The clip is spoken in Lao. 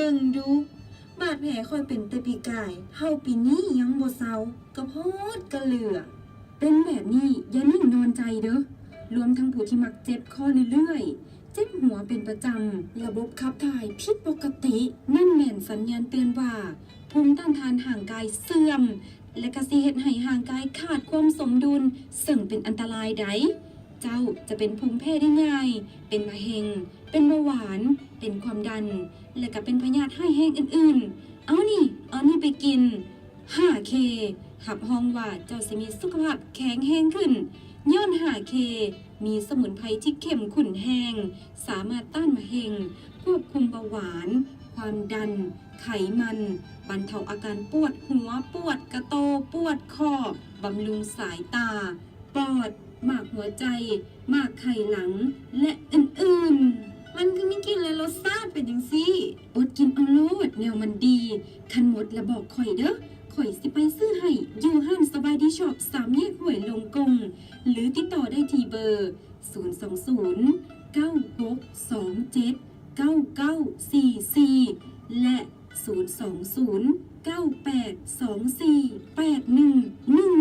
ເບິ່ງດູ ບາດແຜຂ້ອຍເປັນແຕ່ປີກາຍ ເຖົ້າປີນີ້ຍັງບໍ່ເຊົາ ກະໂພດກະເຫຼືອ. ເປັນແບບນີ້ຢ່ານິ່ງນອນໃຈເດີ້ ລວມທັງຜູ້ທີ່ມັກເຈັບຄໍເລື້ອຍໆ, ເຈັບຫົວເປັນປະຈຳ, ລະບົບຂັບຖ່າຍຜິດປົກກະຕິ, ນັ້ນແມ່ນສັນຍານເຕືອນວ່າ ພູມຕ້ານທານຮ່າງກາຍເສື່ອມ ແລະກະຊິເຮັດໃຫ້ຮ່າງກາຍຂາດຄວາມສົມດຸນ ເຊິ່ງເປັນອັນຕະລາຍໃດ. ເຈົ້າຈະເປັນພູມແພ້ໄດ້ງ່າຍ, ເປັນມະເຮັງ, ເປັນເບົາຫວານ, ເປັນຄວາມດັນ ແລະກະເປັນພະຍາດຮ້າຍແຮງອື່ນໆ. ເອົານີ້, ເອົານີ້ໄປກິນ. ຫ້າເຄ ຮັບຮອງວ່າເຈົ້າຊິມີສຸຂະພາບແຂງແຮງຂຶ້ນ ຍ້ອນຫ້າເຄ ມີສະໝຸນໄພທີ່ເຂັ້ມຂຸ້ນແຮງ, ສາມາດຕ້ານມະເຮັງ, ຄວບຄຸມເບົາຫວານ, ຄວາມດັນ, ໄຂມັນ, ບັນເທົາອາການປວດຫົວ, ປວດກະໂຕ, ປວດຄໍ, ບຳລຸງສາຍຕາ, ປອດ, ໝາກຫົວໃຈ, ໝາກໄຂ່ຫຼັງ ແລະ ອື່ນໆ. ມັນຄືມີກິ່ນ ແລະ ລົດຊາດເປັນຈັ່ງຊີ້? ອົດກິນເອົາໂລດ ແນວມັນດີ. ຄັນໝົດລະບອກຂ້ອຍເດີ້ ຂ້ອຍຊິໄປຊື້ໃຫ້ ຢູ່ຮ້ານສະບາຍດີຊັອບ ສາມແຍກຫ້ວຍລົງກົງ ຫຼື ຕິດຕໍ່ໄດ້ທີ່ເບີ ສູນສອງສູນ ເກົ້າຫົກສອງເຈັດ ເກົ້າເກົ້າສີ່ສີ່ ແລະ ສູນສອງສູນ ເກົ້າແປດສອງສີ່ ແປດໜຶ່ງໜຶ່ງ